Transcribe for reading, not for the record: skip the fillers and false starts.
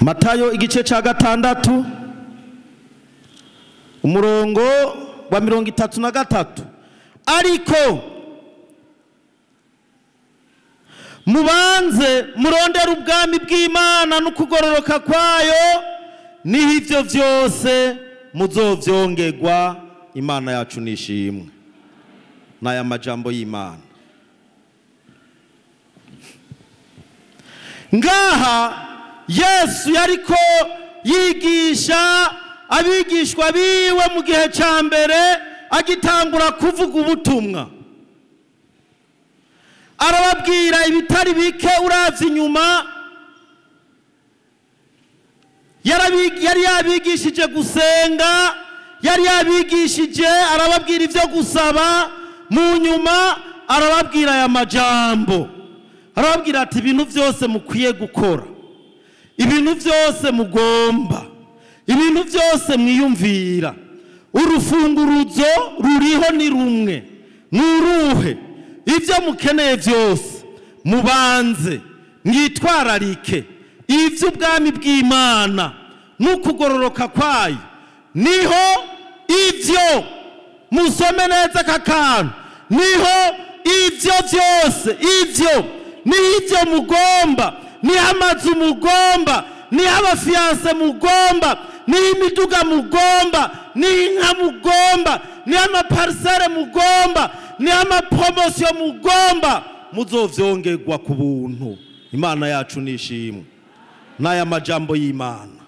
Matayo igice ca 6 umurongo wa 33. Ariko mubanze murondera ubwami bw'Imana n'ukugororoka kwayo, niho ivyo vyose muzovyongerwa. Imana yacu nishimwe. N'aya majambo y'Imana ngaha Yesu yariko yigisha abigishwa biwe mu gihe ca mbere agitangura kuvuga ubutumwa, arababwira ibitari bike. Uravye inyuma yari yabigishije gusenga, yari yabigishije arababwira ivyo gusaba. Mu nyuma arababwira aya majambo, arababwira ati ibintu vyose mukwiye gukora, ibintu vyose mugomba, ibintu vyose mwiyumvira, urufunguruzo ruriho ni rumwe, nuruhe? Ivyo mukeneye vyose mubanze mwitwararike ivy'ubwami bw'Imana n'ukugororoka kwayo, niho ivyo musome neza aka kantu, niho ivyo vyose, ivyo niho ivyo mugomba, niho amazu mugomba, niho abafiyanse mugomba, niho imiduga mugomba, niho inka mugomba, niho amaparisere mugomba, niho amapromosiyo mugomba, muzovyongerwa ku buntu. Imana yacu nishimwe. N'aya majambo y'Imana.